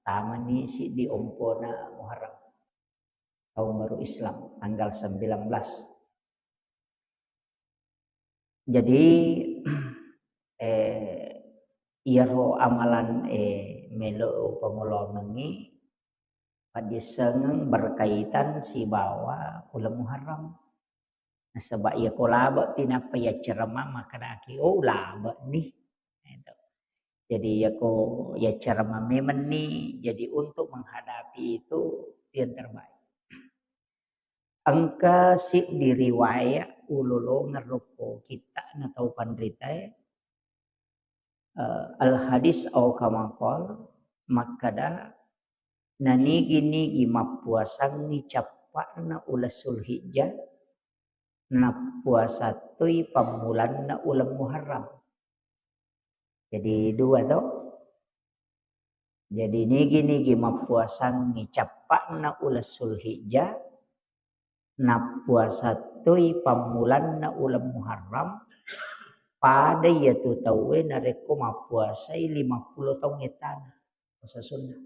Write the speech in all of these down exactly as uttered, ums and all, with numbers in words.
Tamani siddi ompona Muharram, tahun baru Islam, tanggal sembilan belas. Jadi, eh, iyaro amalan, eh, melo pangolomengngi, paddiassengeng berkaitan sibawa uleng Muharram. Nasaba iyako labe'pi nappa yaccarama makkedaki, "Oh, labe'ni." Gitu. Jadi iyako yaccarama memenni, jadi untuk menghadapi itu yang terbaik. Engka siddi riwayat ulolongeng rokko kitta'na tau panritae, eh, al hadis au kama qal, makkeda, nanigi-nigi mappuasangngi cappa'na uleng Sulhijjah, nappuasa toi pammulanna uleng Muharram. Jadi dua to. Jadi nigi-nigi mappuasangngi cappa'na uleng Sulhijjah, nappuasa toi pammulanna uleng Muharram, pada iyatu tauwe narekko mappuasai lima puluh taung ettana puasa sunnah.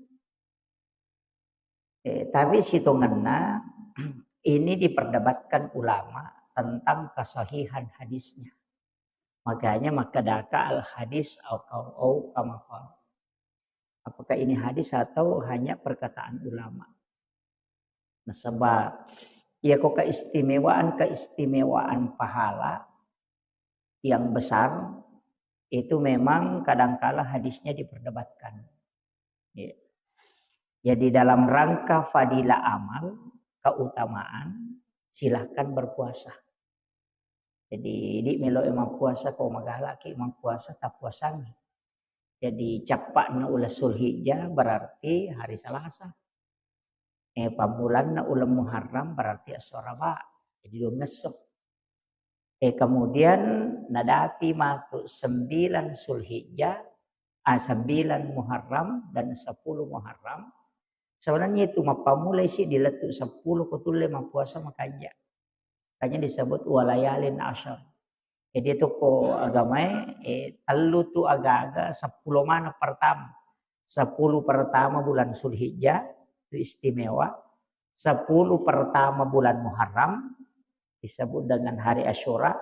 Eh, tapi sitongenna ini diperdebatkan ulama tentang kesahihan hadisnya. Makanya makkedaka al hadis au, au, au kama qal. Apakah ini hadis atau hanya perkataan ulama? Nasaba iyako keistimewaan-keistimewaan pahala yang besar itu memang kadangkala hadisnya diperdebatkan. Ya. Jadi dalam rangka fadilah amal, keutamaan, silahkan berpuasa. Jadi, idi melo e mappuasa, ko magalaki mappuasa, tappuasangi. Jadi, cappa'na uleng Sulhijjah berarti hari Selasa. Eh, pammulanna uleng Muharram berarti esso Araba. Jadi, duangngesso. Eh, kemudian nadapi matu sembilan Sulhijjah, ah, sembilan Muharram dan sepuluh Muharram. Sebenarnya itu mappammulai siddi lettu seppulo ko tulle mappuasa makanja. Makanya disebut walayalin asyar. Jadi itu ko agamae, eh, tellu tu aga-aga seppulo mana pertama. Sepuluh pertama bulan Sulhijjah itu istimewa. Sepuluh pertama bulan Muharram disebut dengan hari Asyura.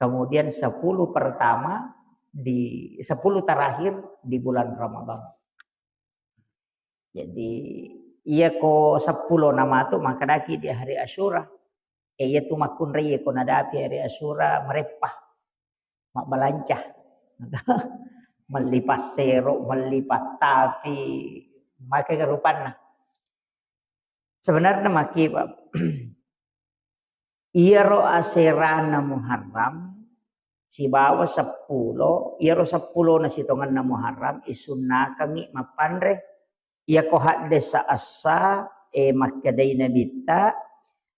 Kemudian sepuluh pertama di, sepuluh terakhir di bulan Ramadan. Jadi, iyako seppulo namatu makkedaki di hari Asyura. Eh, iyatu makkunrai ko nadapi hari Asyura mereppa. Mabbalanca. Melli passero, melli pattapi, maega rupanna. Sebenarnya maki, Pak. Iyaro aserana Muharram sibawa seppulo, iyaro seppulona sitongenna Muharram isunnakengngi mappanre. Iyako haddesa essa, eh, makkedai Nabitta,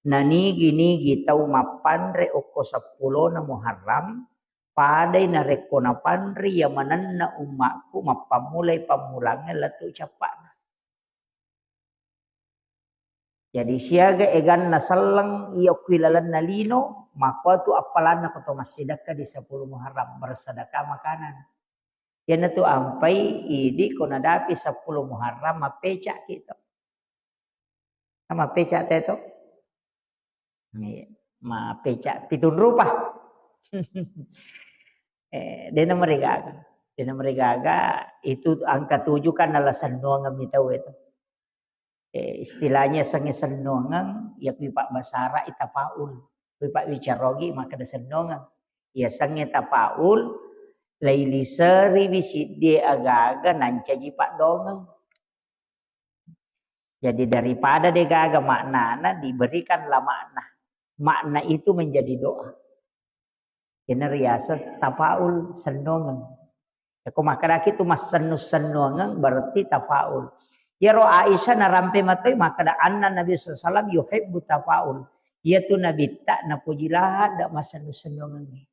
nanigi-nigi tau mappanre okko seppulona Muharram, padai narekko napanre iya manenna ummakku mappammulai pammulangnge lettu cappa'na. Jadi siaga eganna selleng iya okko ilalenna lino, makkuatu appalanna ko to massidekka di sepuluh Muharram, bersedekah makanan. Iyanatu ampai idi ko nadapi sepuluh Muharram, mappeca'ki to. Mappeca'te to? Iya, mappeca' pitung rupa. Eh, dena marigaga. Dena marigaga, itu angka tujuh kan nala sennuangeng mi tau itu. Eh, istilahnya sengnge sennuangeng, ya kui pabbasara i tafaul. Kui pabbicara ogi makkeda sennuangeng. Ya sengnge tafaul, lailiseriwi siddie aga-aga nancaji paddongeng. Jadi daripada degaga maknana, diberikanlah makna. Makna itu menjadi doa. Ini riaseng tafaul, sennuangeng. Yako makkedaki tu massennu-sennuangeng berarti tafaul. Iyaro Aisyah narampe matoi makkeda anna Nabi sallallahu alaihi wasallam yuhibbu tafaul. Iyatu Nabitta napoji ladde massennu-sennuangengnge.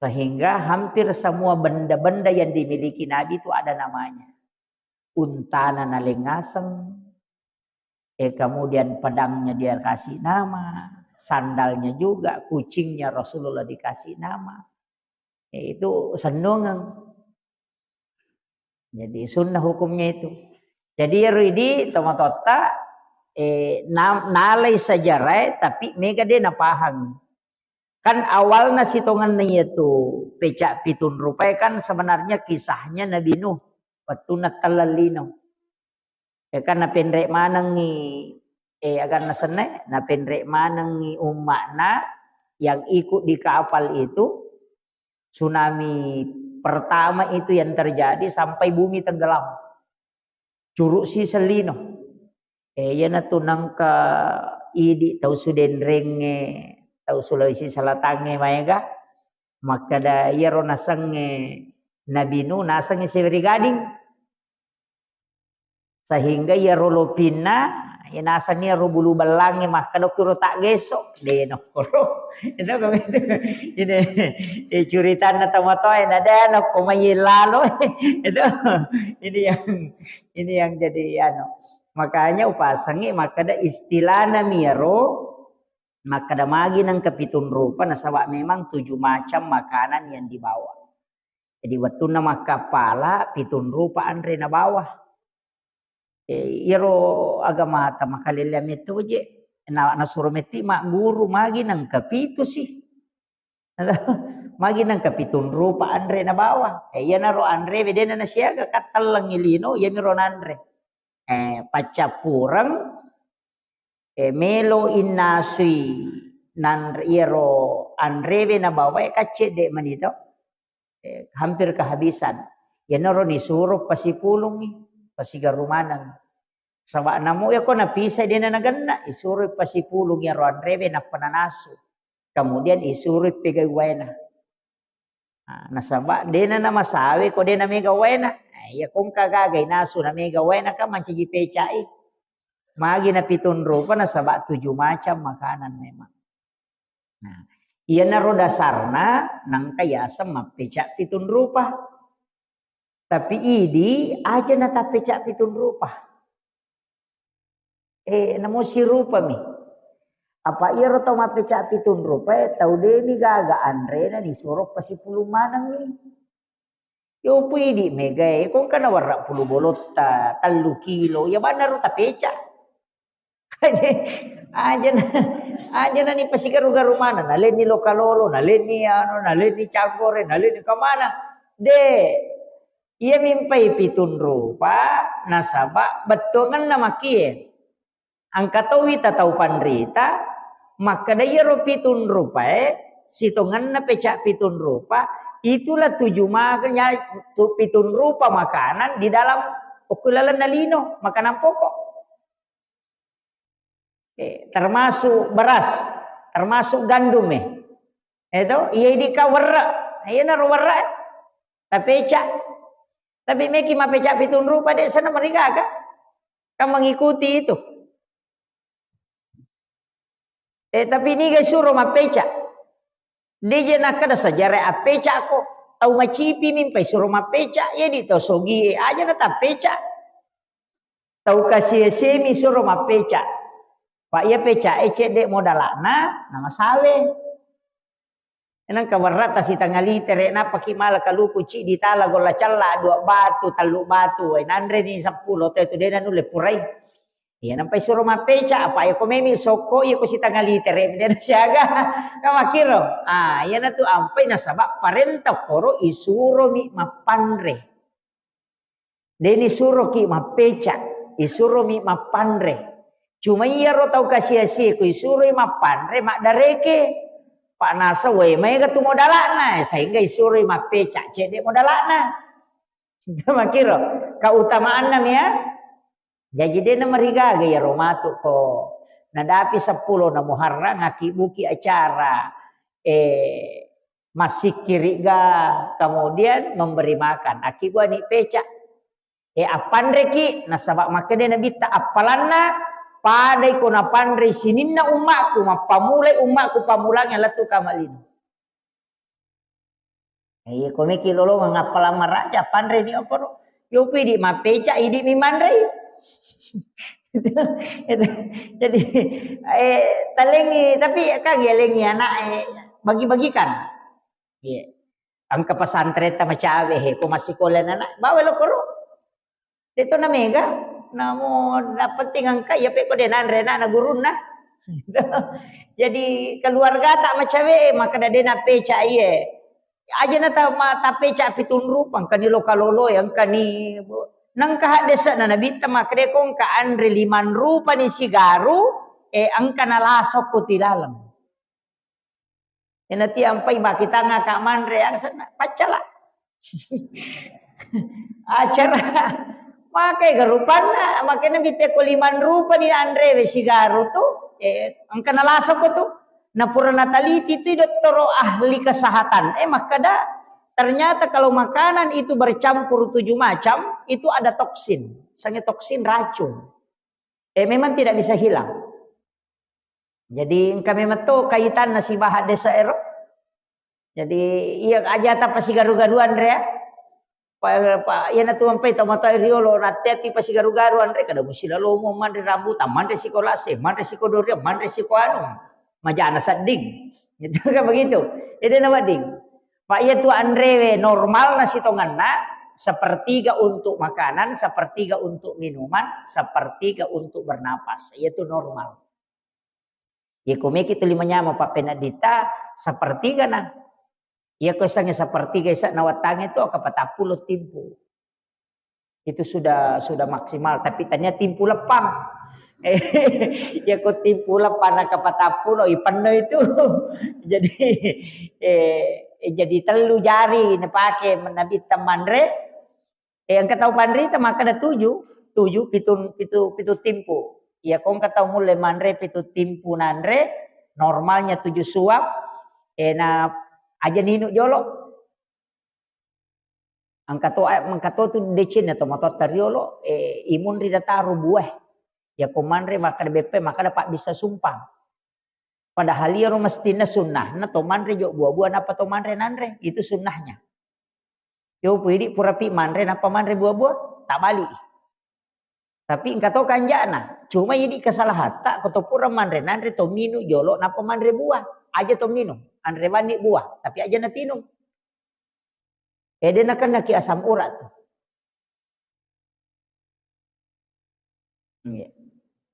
Sehingga hampir semua benda-benda yang dimiliki Nabi itu ada namanya. Untana nalengaseng, eh, kemudian pedangnya dia kasih nama, sandalnya juga, kucingnya Rasulullah dikasih nama. Eh, itu sennuangeng. Jadi sunnah hukumnya itu. Jadi ero idi tomatoatta, eh, na-, nalai sejarah, tapi mega de napahang. Kan awalna sitongenna iyatu peca pitung rupae kan sebenarnya kisahnya Nabi Nuh wettunna telleng lino. Eh, kan napenre manengngi, eh, aganna senne, napenre manengngi umma'na yang ikut di kapal itu, tsunami pertama itu yang terjadi sampai bumi tenggelam. Curuk siseng lino. Eh, iyanatu nengka idi tau Sudenrengnge, tau Sulawesi Selatangnge maega, makkeda iyaro nasengnge Nabi Nuh, nasengnge siweri gading. Sehingga iyaro lopinna, iya nasengnge iyaro bulu bellangnge, makkeda kuro tak geso, de nokkoro. Itu kan itu. Ini, eh, curitanna tomatoae, na de nokko mai lalo. Itu, ini yang, ini yang jadi anu. Makanya upasengngi makkeda istilahna miyaro, makkeda magi nengka pitung rupa, nasaba memang tujuh macam makanan yang dibawa. Jadi wettunna makkappala, pitung rupa anre nabawa. Eh, iyaro agamata makalelleang metto je, na-, nasuro metti magguru magi nengka pitu sih. Magi nengka pitung rupa anre nabawa. Eh, iyanaro anrewe dena nasiaga, kattellengngi lino, iyamiro nanre. Eh, paccappureng, eh, melo innasui nanre, iyaro anrewe nabawae kaccedde mani to. Eh, hampir kehabisan. Iyanaro nisuro pasipulungngi, pasigaru maneng. Saba namo iyako napisai dena nagenna, isuro pasipulung iyaro anrewe nappa nanasu. Kemudian isuro pegai waena. Nah, nasaba dena namasawe ko dena mega waena. Nah, iya kongka gaga inasu na mega waena kan mancaji pecai. Magi na pitung rupa nasaba tujuh macam makanan memang. Nah, iyanaro dasarna nangka yaseng mappeca pitung rupa. Tapi idi aja na tappeca pitung rupa. Eh, namo sirupami. Apa iyaro tau mappeca pitung rupa, eh, tau deni gaga anrena nisuro pasipulung manengngi. Yo pui idi megae, ko engka nawerra pulu bolotta, tellu kilo, ya bannaro tapeca. Aja na, aja na ni pasigaru-garu maneng, nalenni lokalolo, nalenni anu, nalenni caggore, nalenni kemana. De, iya mimpai pitung rupa, nasaba bettuangenna makie. Engka towi tatau panrita, makkeda iyaro pitung rupae, sitongenna peca pitung rupa, itulah tujuh makanya tu pitung rupa makanan di dalam okulalenna lino, makanan pokok. Eh, termasuk beras, termasuk gandum, eh. Itu, iya idika werre, iya naro werre, eh. Tapeca. Tapi meki mapeca pitung rupa, de sana marigaga. Kan mengikuti itu. Eh, tapi niga suro mappeca. Deje nakkeda sejarah appecako. Tau macipi mimpai suro mappeca. Iya di tau sogi e aja na tappeca. Tau kasiasemi suro mappeca. Pak iya peca e cedde modalana, nama sawe. Nengka werra tasitanga litere, nappaki mala kaluku ciddi tala golla cella, dua batu, tellu batu, wae nanreni seppulo tau itu dena nulle purai. Iya nampai suro mappeca, apa iya ko memi sokko iya ko sitanga litere, dena siaga. Kamakiro. Ah, iya natu ampai nasaba parenta koro isuromi mappanre. Deni suroki mappeca, isuromi mappanre. Cuma iyaro tau kasiasi ko isuroi mappanre maddareke. Pak nasa wae maega tu modalana, sehingga isuroi mappeca, cedde modalana. Makiro, keutamaanna mia. Jaji dena marigaga iyaro matu ko nadapi seppulo na Muharram, akibuki acara, eh, massikkiriga, kemudian memberi makan. Akibua ni peca. Eh, appanreki, nasaba makkeda Nabitta, appalanna padai ko napanrei sininna ummakku, mappamulai ummakku pamulangi lettu kamalino. Eh, ko meki lolongeng appalang maraja, panreni okoro. Yopi di mappeca, idi mi manrei. Itu, itu. Jadi, eh, talengi, tapi kan yalengi anak, eh, bagi-bagikan. Iya. Engka pesantren ta macawe he, ko massikola anak, bawa lo koro. Deto na mega. Namo, na penting engka iya pe ko de nanre na, na gurunna. Jadi keluarga tak macawe, maka de na peca iye. Aja na ta-, ma-, tapeca pitung rupa, engka ni loka lolo, engka ni, nengka haddesa na nabitta makkeda ko engka anre limang rupa ni sigaru, e, engka na lasokko ti laleng. Ina tiampai baki tanga ka manre, ya, sana, paccala. Acara. Makai garupanna, makanya bite ko limang rupa ni anre we sigaru tu, e, engka na lasokko tu. Na pura nataliti tu dottoro ahli kesehatan. Eh, makkeda, ternyata kalau makanan itu bercampur tujuh macam, itu ada toksin. Sange toksin racun. Eh, memang tidak bisa hilang. Jadi, engka memang to kaitanna sibawa desa ero. Jadi, iya aja ta pasigaru-garuan re, ya. Pa, pa, iya na tu ampai to mata riolo, na tepi pasigaru-garuan re, kada musi lalomo manre rambutan, manre siko lase, manre siko durian, manre siko anu. Majana sedding. Itu kan begitu. Itu nama ding. Pak, iya tu anrewe normal nasi tonganna, sepertiga untuk makanan, sepertiga untuk minuman, sepertiga untuk bernapas. Iya tu normal. Iya ko meki tu lima nyama pappeneddita, sepertiga na. Iya ko sange sepertiga isa na wattange tu, kapatappulo timpu. Itu sudah, sudah maksimal, tapi tania timpu leppang. Eh, ya ko timpu leppang na kapatappulo, ipenno itu. Jadi, eh, eh, jadi tellu jari napake nabitta manre. Eh, engka tau panrita makkeda tuju, tuju, pitu, pitu, pitu timpu. Ya ko engka tau mulle manre pitu timpu nanre, normalnya tuju suap, eh, na aja ninu jolo. Engka to, engka to tu decenna to matotta riolo, eh, imunri dataro buah. Ya ko manre makkeda beppe, makkeda pabbissa sumpang. Padahal iyaro mestinna sunnahna to manre jo buah-buah, nappa to manre nanre. Itu sunnahnya. Yo pui idi purapi manre, nappa manre buah-buah, tak balik. Tapi engka to kanjana. Cuma idi kesalahatta, ko to pura manre nanre, to minu jolo, nappa manre buah. Aja to minu, anre bani buah, tapi aja natinung. Eh, de nakennaki asam urat tu. Iya.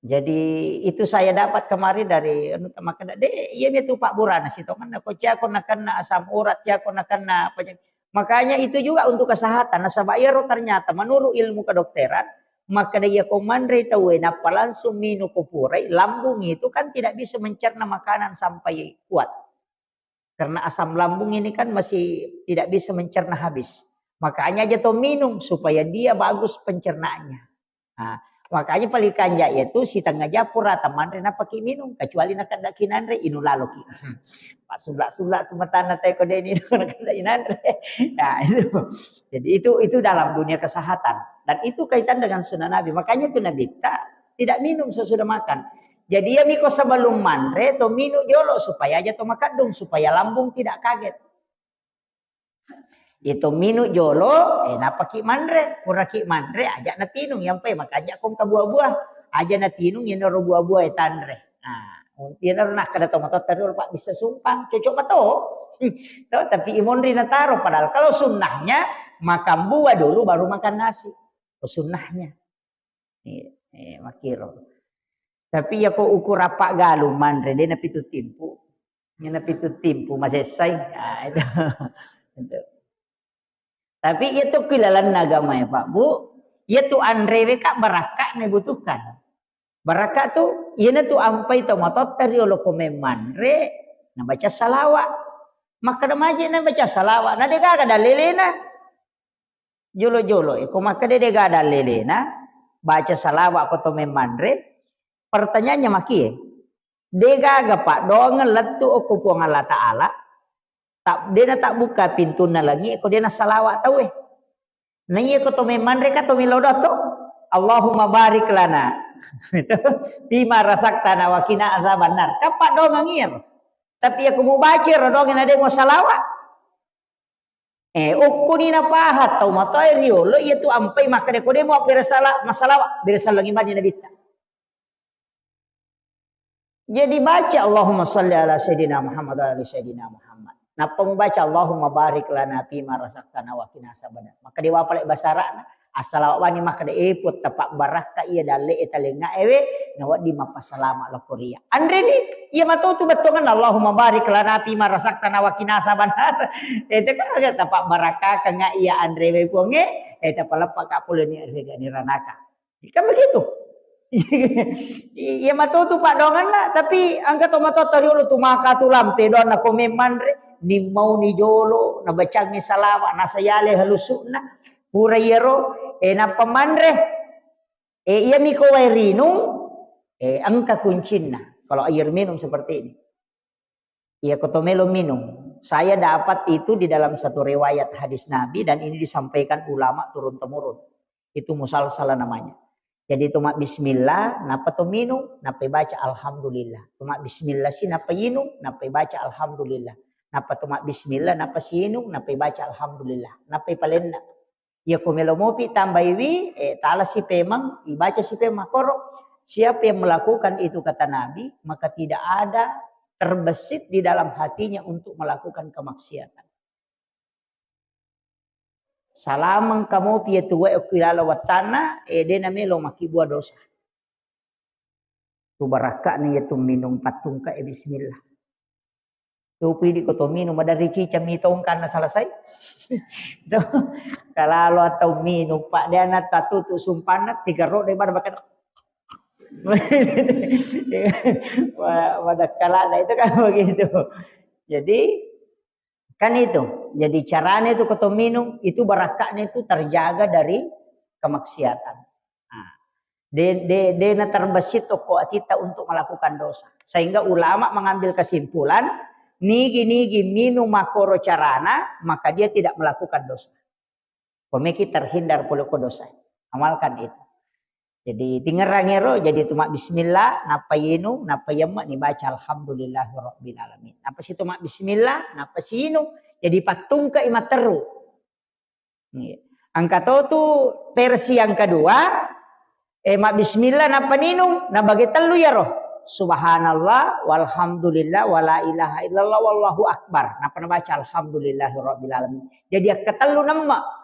Jadi itu saya dapat kemarin dari anu, makkeda, "De, iya mi tu pabburana sitongenna, ko cako nakenna asam urat, cako nakenna penyakit." Makanya itu juga untuk kesehatan. Nasaba iyaro ternyata menurut ilmu kedokteran, makkeda iya ko manre tauwe nappa langsung minu ko purai, lambung itu kan tidak bisa mencerna makanan sampai kuat. Karena asam lambung ini kan masih tidak bisa mencerna habis. Makanya aja to minum supaya dia bagus pencernaannya. Nah, makanya paling kanja itu setengah jam pura tamanre napaki minum, kecuali nakeddaki nanre, inu laloki. Pak sulak-sulak tu matana teko deni nakeddaki nanre. Nah, itu. Jadi itu, itu dalam dunia kesehatan. Dan itu kaitan dengan sunnah Nabi. Makanya itu Nabi tak tidak minum sesudah makan. Jadi ya miko sebelum manre to minu jolo supaya aja to makadung, supaya lambung tidak kaget. Itu minu jolo, eh, napaki manre, puraki manre, aja natinung, yampai makanja kong ka buah-buah, aja natinung, yenaro buah-buah, eh, tanre. Nah, yenaro nakkeda to matotta riolo, Pak, bisa sumpang, cocok mato. To, tapi imonri nataro, padahal kalau sunnahnya makan buah dulu baru makan nasi. Itu sunnahnya. Iya, iya, makkiro. Tapi ya ko ukur apa galu manre, de napitu timpu. Ini napitu timpu masessai. Ah, itu. Itu. Tapi iya tu kilalanna agama ya, Pak, Bu. Iya tu anrewe ka barakka ne butuhkan. Barakka tu, iya na tu ampai to matotta riolo ko memmanre, nabaca salawat. Makkeda maji nabaca salawat, na de gaga dalilena. Jolo-jolo, eh, ko makkeda de gaga dalilena, baca salawat ko to memmanre, pertanyaannya maki, eh, de gaga paddoangeng lettu okko Puang Allah Ta'ala, tak, de na tabbukka pintunna langi, ko de na salawat tauwe. Na iya ko to memmanre ka to melo doto, Allahumma barik lana. Fima razaqtana wa qina azabannar. Ka paddoangeng iya. Tapi iya ko mubaca ro doangeng na de mo salawat. Eh, ukkuni napaha tau matoa riolo, iya tu ampai makkeda ko de mo abbere sala-, masalawa, bere sallangi mani nabitta. Jadi baca Allahumma salli ala sayyidina Muhammad wa ala ali sayyidina Muhammad. Nappa mubaca Allahumma barik lana fima razaqtana wa qina azabannar. Maka dewa pale basarana. Assalawa wani makkeda, "Eh, Puang, tapabbarakka iya dalle'e talengngae we, nawedding mappasalama lao ko ria." Anreni, iya matotu bettuangenna, "Allahumma barik lana fima razaqtana wa qina azabannar." Itu kan aga tapabbarakkakengnga iya anrewe Puangnge, eh, tapaleppaka pole ni rega niranaka. Kan begitu. Iya matotu paddoangenna, tapi engka to matoa riolo tu maka tu lampe doanna ko memmanre, nimmauni jolo, nabacangngi salawa, nasayale halusu'na, pura iyaro, eh, nappa manre. Eh, iyami ko wae rinung, eh, engka kuncinna. Kalau air minum seperti ini. Iya, ko to melo minum. Saya dapat itu di dalam satu riwayat hadis Nabi dan ini disampaikan ulama turun-temurun. Itu musalsalah namanya. Jadi to mabbismillah, nappa to minum, nappa baca alhamdulillah. To mabbismillah si, nappa inung, nappa baca alhamdulillah. Nappa to mabbismillah, nappa si inung, nappa baca alhamdulillah. Nappa palenna. Iya, ko melo mopi tambaiwi, eh, tala si pemeng, ibaca si pemeng makkoro. Siapa yang melakukan itu, kata Nabi, maka tidak ada terbesit di dalam hatinya untuk melakukan kemaksiatan. Salameng kamopi iya tu wae okki lalo wattanna, eh, de namelo makkibua dosa. Tu barakka'na iya tu minung pattungka e bismillah. Tu pidi ko to minum, maderri cica mi tongkanna selesai. Tuh, kalalo atau minum, Pak, dia na tatutu sumpanna, tiga ro daripada pakai. Wa-, wadakkalana itu kan begitu. Jadi, kan itu. Jadi, caranya itu ko to minum, itu barakka'na itu terjaga dari kemaksiatan. Nah, de, de, de na terbesit okko atitta untuk melakukan dosa. Sehingga ulama mengambil kesimpulan, nigi-nigi minum makkoro carana, maka dia tidak melakukan dosa. Komeki terhindar pole ko dosa. Amalkan itu. Jadi, tingerang ero, jadi tu mabbismillah, nappa inung, nappa yemme ni baca alhamdulillahi rabbil alamin. Nappa si tu mabbismillah, nappa si inung. Jadi, pattungka i matteru. Iya. Engka to tu versi yang kedua, eh, mabbismillah, nappa ninung, nabage tellu iyaro. Subhanallah, walhamdulillah, wala ilaha illallah, wallahu akbar. Nappa nabaca alhamdulillahi rabbil alamin. Jadi, akka tellu nemma.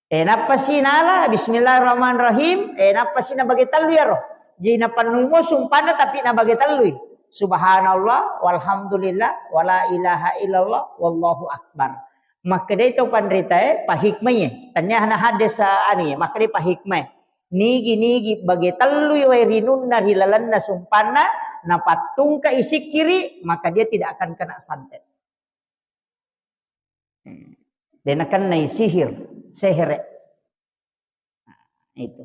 Eh, nappa si nala, bismillahirrahmanirrahim. Eh, nappa si nabage tellu iyaro. Jadi, napannui mo sumpanna, tapi nabage tellui. Subhanallah, walhamdulillah, wala ilaha illallah, wallahu akbar. Makkedai to panritae, pahikmai. Tania na hadis, ah, anu ya, makkedai pahikmai. Nigi-nigi bage tellui wae rinunna ri lalenna sumpanna, napattungka i sikkiri, maka dia tidak akan kena santet. Hmm. De nakennai sihir, sehere. Nah, itu.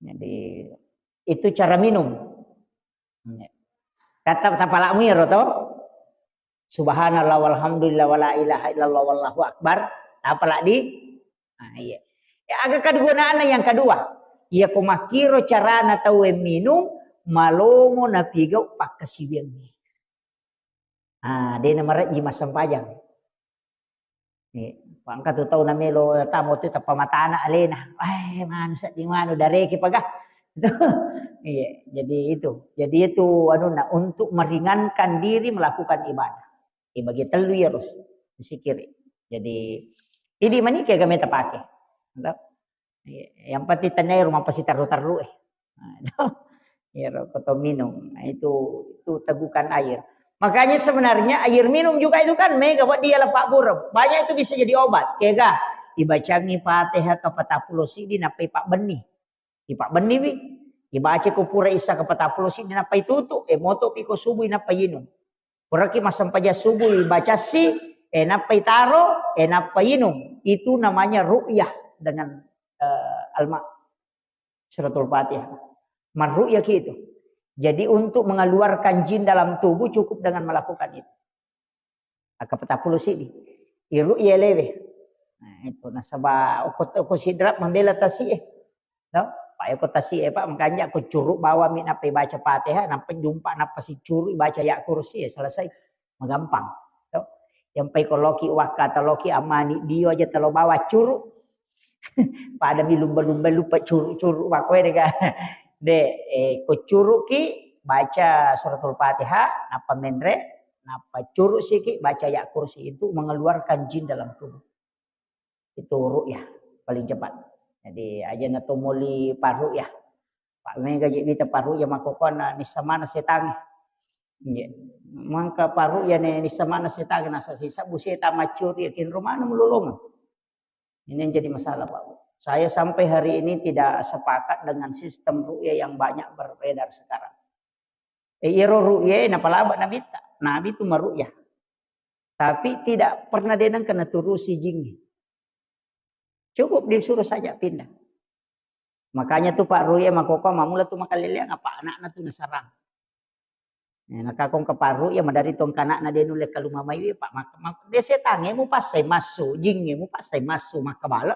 Jadi, itu cara minum. Kata tapalakmu iyaro to. Subhanallah walhamdulillah wala ilaha illallah wallahu akbar. Tapalak di. Nah, iya. Ya, aga kegunaanna yang kedua. Iya, ko makkiro carana tauwe minung, malomo napigau pakkasiwiangngi. Ah, de namarejji massempajang. Eh, engka tu tau namelo tamo tu tappa matana alena. Eh, manu sedding manu dareke paga. Iya, jadi itu. Jadi itu anunna untuk meringankan diri melakukan ibadah. Eh, bagi tellu ya harus zikir. Jadi, idi manike game tapake. Iya, yang penting tenai rumah pasti terru-terru, eh. Nah, ya, ko to minum. Nah, itu, itu tegukan air. Makanya sebenarnya air minum juga itu kan mega buat dia lepak burem. Banyak itu bisa jadi obat. Kega, ibacangi Fatihah kapatappulo siddi nappai pabbenni. Ipabbenni wi. Ibaca ko pura isa kapatappulo siddi nappai tutu, eh, moto pi ko subuh nappai inung. Puraki massempajang subuh, ibacassi, eh, nappai taro, eh, nappai inung. Itu namanya ru'yah dengan, eh, alma. Suratul Fatihah. Marru'yah ki itu. Jadi untuk mengeluarkan jin dalam tubuh cukup dengan melakukan itu. Akka patappulo siddi. Iru'yah lewe. Nah, itu nasaba okko, okko sidrap mambela tasi e. No? Pak, okko tasi e, Pak, makanya ko curu bawang mi nappa baca Fatihah, nappa jumpa, nappa sicuru baca ya kursi, ya selesai. Magampang. To. Yang pai ko loki wakka atau loki amani dio aja telo bawa curu. Pada mi lumba-lumba lupa curu-curu makkoe dega. De, eh, ko curuki baca suratul Fatihah, nappa menre, nappa curu siki baca ya kursi itu mengeluarkan jin dalam tubuh. Itu ru'yah. paling cepat. Jadi aja na to moli paru ya. Pak mega je mita paru ya makokona nissa mana setange. Iya. Mangka paru ya ne nissa mana setange nasa sisa bu setan macuri ya kinro mana melolongan. Ini yang jadi masalah, Pak. Saya sampai hari ini tidak sepakat dengan sistem ru'yah yang banyak beredar sekarang. Eh, iyaro ru'yah napalaba nabitta. Nabi itu meru'yah. Tapi tidak pernah denang kena turusi jingi. Cukup disuruh saja pindah. Makanya tuh Pak Ru'yah makoko mamula tuh makaleleang apa anakna tuh nasarang. Eh, nakakong ke Pak Ru'yah madari tong kanakna de nulle kalumamaiwi Pak mak, mak, de setange mu passai massu, jinge mu passai massu makkabala.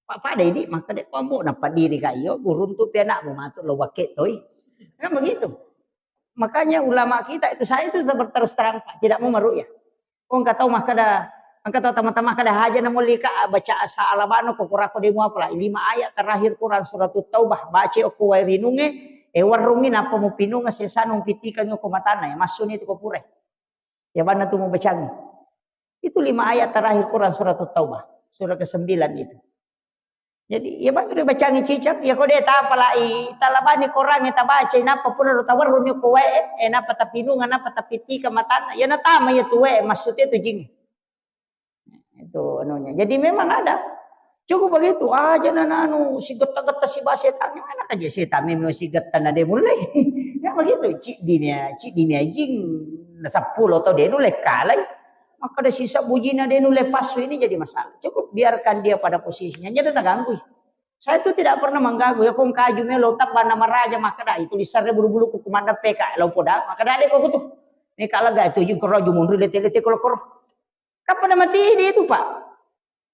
Pak pada idi maka de kombo na padiri ka iyo buruntu pi anakmu matu lo wake toi. Kan begitu. Makanya ulama kita itu saya itu terus terang Pak, tidak mau meru'yah. Oh, engka tau makkeda, engka tau tama-tama kada haja na molli ka baca asa alabano ko kurako de muapala. Lima ayat terakhir Quran surat Taubah, baca okko wae rinunge, e warrungi napa mupinunga sesana umpitikangi okko matana, ya massuni tu ko pure. Ya banna tu mubacangi. Itu lima ayat terakhir Quran surat Taubah, surah kesembilan itu. Jadi, ya bagi bacangi cicak, ya kode tapalai, talabani korangnge tabaca, napa pura ro tawarruni ko wae, eh, napa tapinunga, napa tapitika matana, ya natama ya tu wae, maksudnya tu jing. Itu anunya. Jadi memang ada. Cukup begitu, aja na nanu, si getta-getta si bahasa setan, mana aja setan memang si getta na de mulai. Ya begitu, cik dinia, cik dinia jing, na sepuluh atau de mulai kalai. Maka ada sisa bujina de nulle passu ini jadi masalah. Cukup biarkan dia pada posisinya, jadi terganggu. Saya itu tidak pernah mengganggu. Ya kong kaju melo tabba na maraja maka da itu lisare bulu-bulu ku kumanda P K lo poda maka da de kok tu. Ini kalau gak itu jing koro jumunri lete-lete koro koro. Kapan mati dia itu Pak?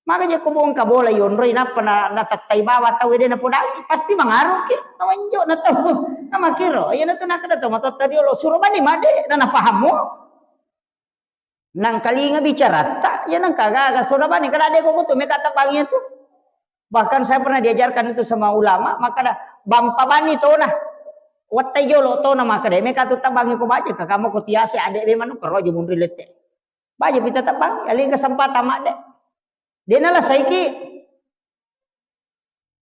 Maka je ko bongka bola yonroi napa na, na tattai bawa tau de na podangi pasti mangaruh ki. Nawanjo na tau. Na makiro. Ya na tu nakada tau matotta dia lo suruh bani made na na pahammu. Nangkalinga bicaratta, ya nangka gaga soda bani, kada de kok tu meka tabangi tu. Bahkan saya pernah diajarkan itu sama ulama, maka da bampa bani tona. Wattai jolo tona maka de meka tu tabangi ko baca, ka kamu ko tiase ade be manu kerojo munri lette. Baca pita tabangi, aling kesempatan mak de. Dena lah saiki.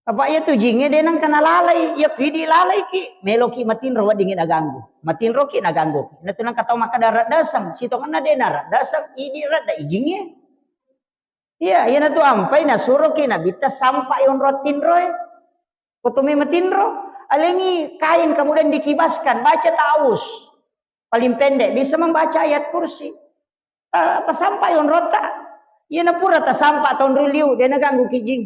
Apa iya tu jinge de nangka nalalai, iya ki idi lalai ki, melo ki matinro weddingi naganggu. Matinro ki naganggu. Natu nangka tau makkada raddaseng, sitongenna de naraddaseng, idi radda ijinge. Iya, iya natu ampai nasuro ki nabitta sampai onro tinroe. Kotumi matinro, alengi kain kemudian dikibaskan, baca ta'awuz. Paling pendek bisa membaca ayat kursi. Ta-, tasampai onrota. Iya na pura tasampa tonri liu, de naganggu ki jing.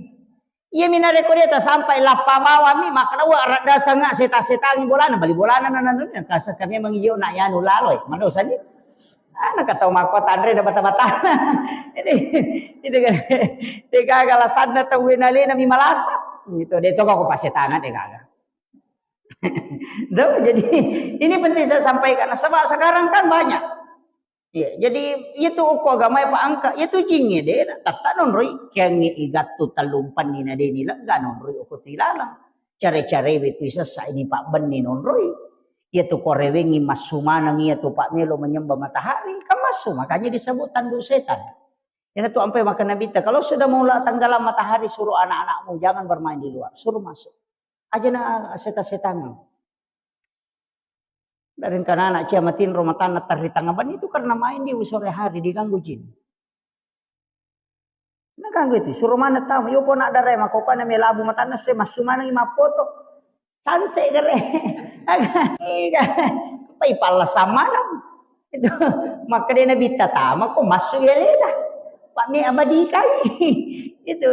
Iya mina reko de tasampai lappa bawami, maka wa radda sanga seta-setangi bolana, bali bolana na nanu, kasa kami mengiyo na yanu laloi, madosa ni. Ana kata mako tanre da bata-bata. Ini, itu kan, de gaga lasanna tau nalena mi malasa. Gitu, de to ko pasetana de gaga. Duh, jadi ini penting saya sampaikan. Sebab sekarang kan banyak. Iya, jadi itu uko agama pa angka, itu jinge de, tata nonroi, kiangi igattu tallumpanni na deni lega nonroi uko tilalang. Care-care we tu sessa ini Pak Benni nonroi. Iya tu korewengi massu maneng iya tu Pak Melo menyembah matahari, kan massu, makanya disebut tandu setan. Iya tu ampai maka Nabi ta, kalau sudah mau tenggelam matahari suruh anak-anakmu jangan bermain di luar, suruh masuk. Aja na seta-setangan. Dari kanana cia matinro matanna tarri tanga bani itu karena main di sore hari diganggu jin. Naganggu itu, suruh mana tamu, yo pona dare makokana melabu matanna se massu maneng mapoto. Sanse gare. Aga, ega. Pai palla samanang. Itu maka dia nabi tatama ko massu ya lela. Pak mi abadi kai. Itu